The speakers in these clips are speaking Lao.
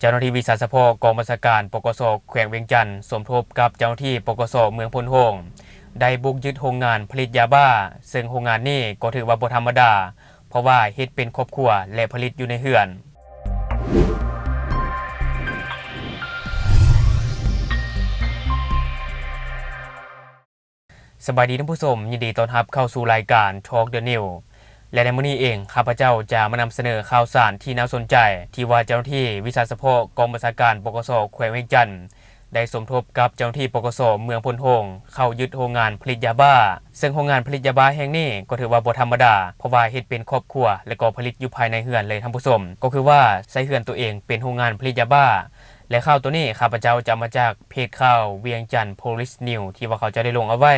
ຈົ້າໜ້າທີ່ວິຊາສະເພາະກອງບັນຊາການ ປກສ ແຂວງວຽງຈັນ ສົມທົບກັບເຈົ້າໜ້າທີ່ ປກສ ເມືອງໂພນໂຮງ ໄດ້ບຸກຍຶດໂຮງງານຜະລິດຢາບ້າ, ເຊິ່ງໂຮງງານນີ້ກໍຖືວ່າບໍ່ທຳມະດາ, ເພາະວ່າເຮັດເປັນຄອບຄົວ ແລະ ຜະລິດຢູ່ໃນເຮືອນ. ສະບາຍດີທ່ານຜູ້ຊົມ, ຍິນດີຕ້ອນຮັບເຂົ້າສູ່ລາຍການ Talk the News ແລະ ໃນມື້ນີ້ເອງ ຂ້າພະເຈົ້າຈະມານຳສະເໜີຂ່າວສານທີ່ໜ້າສົນໃຈ ທີ່ວ່າເຈົ້າໜ້າທີ່ວິຊາສະເພາະກອງບັນຊາການ ປກສ ແຂວງວຽງຈັນ ໄດ້ສົມທົບກັບເຈົ້າໜ້າທີ່ ປກສ ເມືອງໂພນໂຮງ ເຂົ້າຍຶດໂຮງງານຜະລິດຢາບ້າ, ເຊິ່ງໂຮງງານຜະລິດຢາບ້າແຫ່ງນີ້ກໍຖືວ່າບໍ່ທຳມະດາ, ເພາະວ່າເຮັດເປັນຄອບຄົວ ແລະ ກໍຜະລິດຢູ່ພາຍໃນເຮືອນເລີຍທ່ານຜູ້ຊົມ, ກໍຄືວ່າໃຊ້ເຮືອນຕົວເອງເປັນໂຮງງານຜະລິດຢາບ້າ. ແລະ ຂ່າວໂຕນີ້ ຂ້າພະເຈົ້າຈະເອົາມາຈາກເພຈຂ່າວວຽງຈັນ Police News ທີ່ວ່າເຂົາເຈົ້າໄດ້ລົງເອົາໄວ້.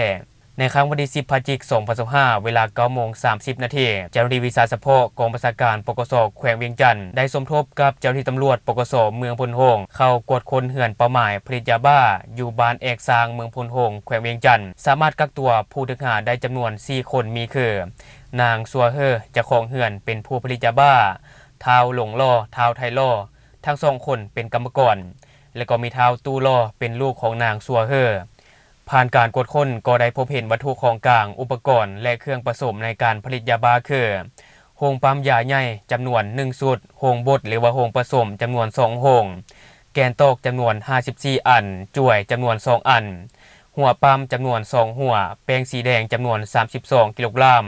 ໃນຄ່ຳວັນທີສິບ ພະຈິກ ສອງພັນຊາວຫ້າ ເວລາເກົ້າໂມງສາມສິບນາທີ, ເຈົ້າໜ້າທີ່ວິຊາສະເພາະກອງບັນຊາການ ປກສ ແຂວງວຽງຈັນ ໄດ້ສົມທົບກັບເຈົ້າໜ້າທີ່ຕຳຫຼວດ ປກສ ເມືອງໂພນໂຮງ ເຂົ້າກວດຄົ້ນເຮືອນເປົ້າໝາຍຜະລິດຢາບ້າ ຢູ່ບ້ານແອກຊ້າງ ເມືອງໂພນໂຮງ ແຂວງວຽງຈັນ, ສາມາດກັກຕົວຜູ້ຖືກຫາໄດ້ຈຳນວນສີ່ຄົນ ມີຄື ນາງຊົວເຮີ ເຈົ້າຂອງເຮືອນເປັນຜູ້ຜະລິດຢາບ້າ, ທ້າວຫຼົງຫຼໍ່, ທ້າວໄທຫຼໍ່ ທັງສອງຄົນເປັນກຳມະກອນ ແລະ ກໍມີທ້າວຕູ້ຫຼໍ່ເປັນລູກຂອງນາງຊົວເຮີ. ຜ່ານການກວດຄົ້ນກໍໄດ້ພົບເຫັນວັດຖຸຂອງກາງ, ອຸປະກອນ ແລະ ເຄື່ອງປະສົມໃນການຜະລິດຢາບ້າຄື ໂຮງປ້ຳຢາໃຫຍ່ຈຳນວນໜຶ່ງຊຸດ, ໂຮງບົດ ຫຼືວ່າໂຮງປະສົມຈຳນວນສອງໂຮງ, ແກນຕອກຈຳນວນຫ້າສິບສີ່ອັນ, ຈວຍຈຳນວນສອງອັນ, ຫົວປ້ຳຈຳນວນສອງຫົວ, ແປ້ງສີແດງຈຳນວນສາມສິບສອງກິໂລກຣາມ,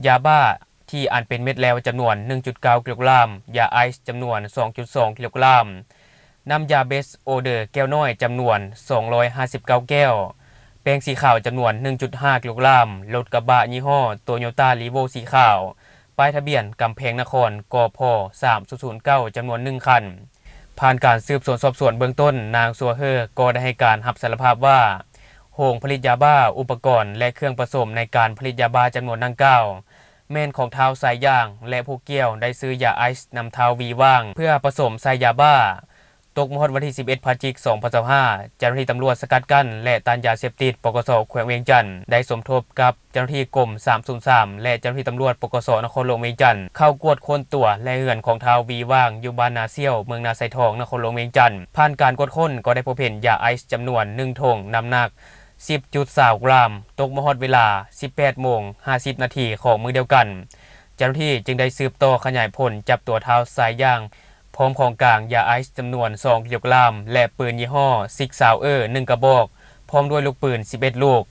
ຢາບ້າ ທີ່ອັນເປັນເມັດແລ້ວຈຳນວນໜຶ່ງຈຸດເກົ້າກິໂລກຣາມ, ຢາໄອສ໌ຈຳນວນສອງຈຸດສອງກິໂລກຣາມ, ນ້ຳຢາເບສໂອເດີແກ້ວນ້ອຍຈຳນວນສອງຮ້ອຍຫ້າສິບເກົ້າແກ້ວ, ແປ້ງສີຂາວຈຳນວນໜຶ່ງຈຸດຫ້າກິໂລກຣາມ, ລົດກະບະຍີ່ຫໍ້ໂຕໂຍຕ້າຣີໂວ້ສີຂາວ ປ້າຍທະບຽນກຳແພງນະຄອນ ກພ ສາມສູນສູນເກົ້າ ຈຳນວນໜຶ່ງຄັນ. ຜ່ານການສືບສວນສອບສວນເບື້ອງຕົ້ນ, ນາງຊົວເຮີກໍໄດ້ໃຫ້ການຮັບສາລະພາບວ່າ ໂຮງຜະລິດຢາບ້າ, ອຸປະກອນ ແລະ ເຄື່ອງປະສົມໃນການຜະລິດຢາບ້າຈຳນວນດັ່ງກ່າວ ແມ່ນຂອງທ້າວຊາຍຢ່າງ ແລະ ຜູ້ກ່ຽວໄດ້ຊື້ຢາໄອສ໌ນຳທ້າວວີຫວ່າງ ເພື່ອປະສົມໃສ່ຢາບ້າ. ຕົກມາຮອດວັນທີສິບເອັດ ພະຈິກ ສອງພັນຊາວຫ້າ ເຈົ້າໜ້າທີ່ຕຳຫຼວດສະກັດກັ້ນ ແລະ ຕ້ານຢາເສບຕິດ ປກສ ແຂວງວຽງຈັນ ໄດ້ສົມທົບກັບເຈົ້າໜ້າທີ່ກົມສາມສູນສາມ ແລະ ເຈົ້າໜ້າທີ່ຕຳຫຼວດ ປກສ ນະຄອນຫຼວງວຽງຈັນ ເຂົ້າກວດຄົ້ນຕົວ ແລະ ເຮືອນຂອງທ້າວວີຫວ່າງ ຢູ່ບ້ານນາສ່ຽວ ເມືອງນາຊາຍທອງ ນະຄອນຫຼວງວຽງຈັນ. ຜ່ານການກວດຄົ້ນກໍໄດ້ພົບເຫັນຢາໄອສ໌ຈຳນວນໜຶ່ງຖົງ ນ້ຳໜັກ ສິບຈຸດຊາວກຣາມ. ຕົກມາຮອດເວລາ ສິບແປດໂມງຫ້າສິບນາທີຂອງມື້ດຽວກັນ, ເຈົ້າໜ້າທີ່ຈຶ່ງໄດ້ສືບຕໍ່ຂະຫຍາຍຜົນຈັບຕົວທ້າວຊາຍຢ່າງ ພ້ອມຂອງກາງຢາໄອສ໌ຈຳນວນສອງກິໂລກຣາມ ແລະ ປືນຍີ່ຫໍ້ຊິກຊາວເອີ ໜຶ່ງກະບອກ, ພ້ອມດ້ວຍລູກປືນສິບເອັດລູກ.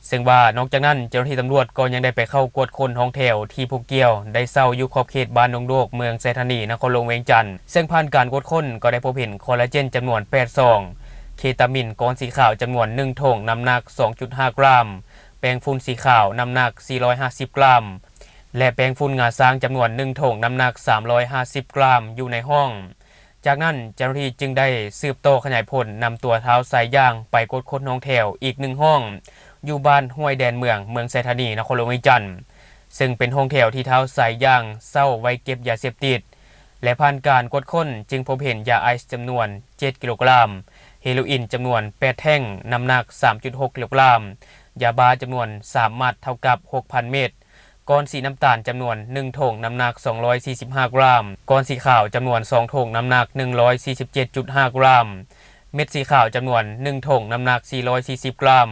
ເຊິ່ງວ່ານອກຈາກນັ້ນ, ເຈົ້າໜ້າທີ່ຕຳຫຼວດກໍຍັງໄດ້ໄປເຂົ້າກວດຄົ້ນຫ້ອງແຖວທີ່ຜູ້ກ່ຽວໄດ້ເຊົ່າຢູ່ຂອບເຂດບ້ານດົງໂດກ ເມືອງໄຊທານີ ນະຄອນຫຼວງວຽງຈັນ. ເຊິ່ງຜ່ານການກວດຄົ້ນກໍໄດ້ພົບເຫັນຄໍລາເຈນຈຳນວນແປດຊອງ, ເຄຕາມິນກ້ອນສີຂາວຈຳນວນໜຶ່ງຖົງ ນ້ຳໜັກສອງຈຸດຫ້າກຣາມ, ແປ້ງຝຸ່ນສີຂາວນ້ຳໜັກສີ່ຮ້ອຍຫ້າສິບກຣາມ ແລະ ແປ້ງຝຸ່ນງາຊ້າງຈຳນວນໜຶ່ງຖົງ ນ້ຳໜັກສາມຮ້ອຍຫ້າສິບກຣາມ ຢູ່ໃນຫ້ອງ. ຈາກນັ້ນເຈົ້າໜ້າທີ່ຈຶ່ງໄດ້ສືບຕໍ່ຂະຫຍາຍຜົນນຳຕົວທ້າວຊາຍຢ່າງໄປກວດຄົ້ນຫ້ອງແຖວອີກໜຶ່ງຫ້ອງ ຢູ່ບ້ານຫ້ວຍແດນເມືອງ ເມືອງໄຊທານີ ນະຄອນຫຼວງວຽງຈັນ, ເຊິ່ງເປັນຫ້ອງແຖວທີ່ທ້າວຊາຍຢ່າງເຊົ່າໄວ້ເກັບຢາເສບຕິດ ແລະ ຜ່ານການກວດຄົ້ນຈຶ່ງພົບເຫັນຢາໄອສ໌ຈຳນວນເຈັດກິໂລກຣາມ, ເຮໂຣອິນຈຳນວນແປດແທ່ງ ນ້ຳໜັກສາມຈຸດຫົກກິໂລກຣາມ, ຢາບ້າຈຳນວນສາມມັດ ເທົ່າກັບຫົກພັນເມັດ, ກ້ອນສີນ້ຳຕານຈຳນວນໜຶ່ງຖົງ ນ້ຳໜັກສອງຮ້ອຍສີ່ສິບຫ້າກຣາມ, ກ້ອນສີຂາວຈຳນວນສອງຖົງ ນ້ຳໜັກໜຶ່ງຮ້ອຍສີ່ສິບເຈັດຈຸດຫ້າກຣາມ, ເມັດສີຂາວຈຳນວນໜຶ່ງຖົງ ນ້ຳໜັກສີ່ຮ້ອຍສີ່ສິບກຣາມ,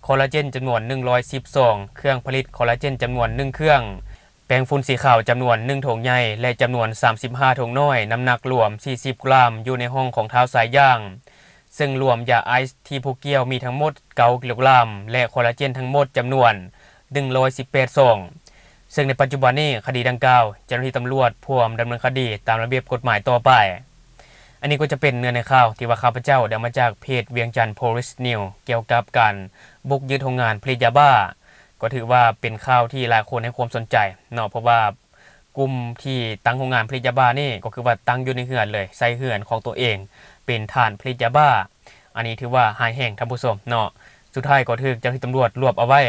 ຄໍລາເຈນຈຳນວນໜຶ່ງຮ້ອຍສິບຊອງ, ເຄື່ອງຜະລິດຄໍລາເຈນຈຳນວນໜຶ່ງເຄື່ອງ, ແປ້ງຝຸ່ນສີຂາວຈຳນວນໜຶ່ງຖົງໃຫຍ່ ແລະ ຈຳນວນສາມສິບຫ້າຖົງນ້ອຍ, ນ້ຳໜັກລວມສີ່ສິບກຣາມ ຢູ່ໃນຫ້ອງຂອງທ້າວຊາຍຢ່າງ. ເຊິ່ງລວມຢາໄອສ໌ທີ່ຜູ້ກ່ຽວມີທັງໝົດເກົ້າກິໂລກຣາມ ແລະ ຄໍລາເຈນທັງໝົດຈຳນວນໜຶ່ງຮ້ອຍສິບແປດຊອງ. ເຊິ່ງໃນປັດຈຸບັນນີ້ຄະດີດັ່ງກ່າວ ເຈົ້າໜ້າທີ່ຕຳຫຼວດພວມດຳເນີນຄະດີຕາມລະບຽບກົດໝາຍຕໍ່ໄປ. ອັນນີ້ກໍຈະເປັນເນື້ອໃນຂ່າວທີ່ວ່າຂ້າພະເຈົ້າໄດ້ເອົາມາຈາກເພຈວຽງຈັນ Police News ກ່ຽວກັບການບຸກຍຶດໂຮງງານຜະລິດຢາບ້າ. ກໍຖືວ່າເປັນຂ່າວທີ່ຫຼາຍຄົນໃຫ້ຄວາມສົນໃຈເນາະ ເພາະວ່າ ກຸ່ມທີ່ຕັ້ງໂຮງງານຜະລິດຢາບ້ານີ້ ກໍຄືວ່າຕັ້ງຢູ່ໃນເຮືອນເລີຍ, ໃຊ້ເຮືອນຂອງຕົວເອງເປັນຖານຜະລິດຢາບ້າ. ອັນນີ້ຖືວ່າຮ້າຍແຮງທ່ານຜູ້ຊົມເນາະ. ສຸດທ້າຍກໍຖືກເຈົ້າໜ້າທີ່ຕຳຫຼວດລວບເອົາໄວ້.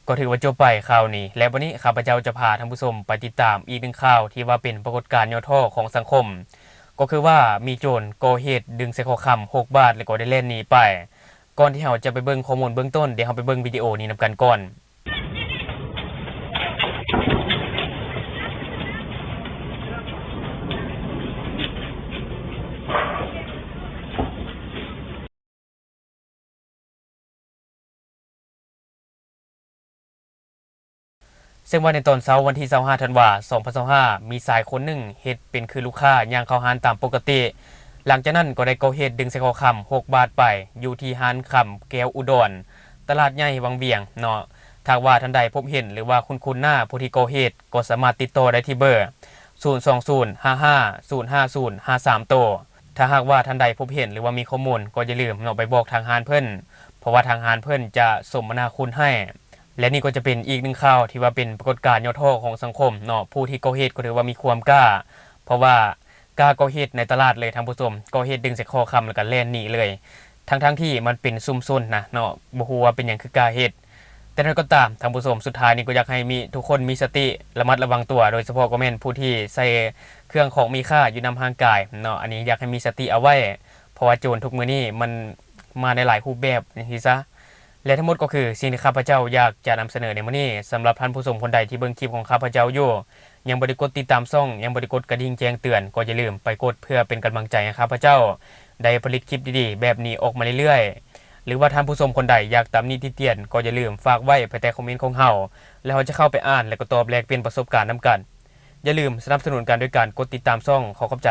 ກໍຖືວ່າຈົບໄປຂ່າວນີ້ ແລະ ບັດນີ້ຂ້າພະເຈົ້າຈະພາທ່ານຜູ້ຊົມໄປຕິດຕາມອີກໜຶ່ງຂ່າວທີ່ວ່າເປັນປາກົດການຫຍໍ້ທໍ້ຂອງສັງຄົມ. ກໍຄືວ່າມີໂຈນກໍ່ເຫດດຶງສາຍຄໍຄຳຫົກບາດ ແລ້ວກໍໄດ້ແລ່ນໜີໄປ. ກ່ອນທີ່ເຮົາຈະໄປເບິ່ງຂໍ້ມູນເບື້ອງຕົ້ນ, ດຽວເຮົາໄປເບິ່ງວິດີໂອນີ້ນຳກັນກ່ອນ. ເຊິ່ງວ່າໃນຕອນເຊົ້າວັນທີຊາວຫ້າທັນວາ ສອງພັນຊາວຫ້າ ມີຊາຍຄົນໜຶ່ງເຮັດເປັນຄືລູກຄ້າຍ່າງເຂົ້າຮ້ານຕາມປົກກະຕິ, ຫຼັງຈາກນັ້ນກໍໄດ້ກໍ່ເຫດດຶງສາຍຄໍຄຳຫົກບາດໄປ ຢູ່ທີ່ຮ້ານຄຳແກ້ວອຸດອນ ຕະຫຼາດໃຫຍ່ວັງວຽງເນາະ. ຖ້າຫາກວ່າທ່ານໃດພົບເຫັນ ຫຼືວ່າຄຸ້ນໆໜ້າຜູ້ທີ່ກໍ່ເຫດ ກໍສາມາດຕິດຕໍ່ໄດ້ທີ່ເບີ ສູນສອງສູນ ຫ້າຫ້າ ສູນຫ້າສູນ ຫ້າສາມ ໂຕ. ຖ້າຫາກວ່າທ່ານໃດພົບເຫັນ ຫຼືວ່າມີຂໍ້ມູນ ກໍຢ່າລືມເນາະ ໄປບອກທາງຮ້ານເພິ່ນ ເພາະວ່າທາງຮ້ານເພິ່ນຈະສົມນາຄຸນໃຫ້. ແລະນີ້ກໍຈະເປັນອີກໜຶ່ງຂ່າວທີ່ວ່າເປັນປາກົດການຫຍໍ້ທໍ້ຂອງສັງຄົມເນາະ, ຜູ້ທີ່ກໍ່ເຫດກໍຖືວ່າມີຄວາມກ້າ ເພາະວ່າກ້າກໍ່ເຫດໃນຕະຫຼາດເລີຍທ່ານຜູ້ຊົມ, ກໍ່ເຫດດຶງສາຍຄໍຄຳແລ້ວກໍແລ່ນໜີເລີຍ ທັງໆທີ່ມັນເປັນຊຸມຊົນນະເນາະ, ບໍ່ຮູ້ວ່າເປັນຫຍັງຄືກ້າເຮັດ. ແຕ່ໃດກໍຕາມທ່ານຜູ້ຊົມ, ສຸດທ້າຍນີ້ກໍຢາກໃຫ້ມີ ທຸກຄົນມີສະຕິ ລະມັດລະວັງຕົວ, ໂດຍສະເພາະກໍແມ່ນຜູ້ທີ່ໃສ່ເຄື່ອງຂອງມີຄ່າຢູ່ນຳຮ່າງກາຍເນາະ, ອັນນີ້ຢາກໃຫ້ມີສະຕິເອົາໄວ້ ເພາະວ່າໂຈນທຸກມື້ນີ້ມັນມາໃນຫຼາຍຮູບແບບຈັ່ງຊີ້ຊະ. ແລະທັງໝົດກໍຄືສິ່ງທີ່ຂ້າພະເຈົ້າຢາກຈະນຳສະເໜີໃນມື້ນີ້. ສຳລັບທ່ານຜູ້ຊົມຄົນໃດທີ່ເບິ່ງຄລິບຂອງຂ້າພະເຈົ້າຢູ່ ຍັງບໍ່ໄດ້ກົດຕິດຕາມຊ່ອງ, ຍັງບໍ່ໄດ້ກົດກະດິ່ງແຈ້ງເຕືອນ, ກໍຢ່າລືມໄປກົດເພື່ອເປັນກຳລັງໃຈໃຫ້ຂ້າພະເຈົ້າໄດ້ຜະລິດຄລິບດີໆແບບນີ້ອອກມາເລື້ອຍໆ. ຫຼືວ່າທ່ານຜູ້ຊົມຄົນໃດຢາກຕຳໜິຕິຕຽນ ກໍຢ່າລືມຝາກໄວ້ພາຍໃຕ້ຄອມເມັນຂອງເຮົາ ແລ້ວເຮົາຈະເຂົ້າໄປອ່ານ ແລະກໍຕອບແລກປ່ຽນປະສົບການນຳກັນ. ຢ່າລືມສະໜັບສະໜູນກັນໂດຍການກົດຕິດຕາມຊ່ອງ. ຂໍຂອບໃຈ.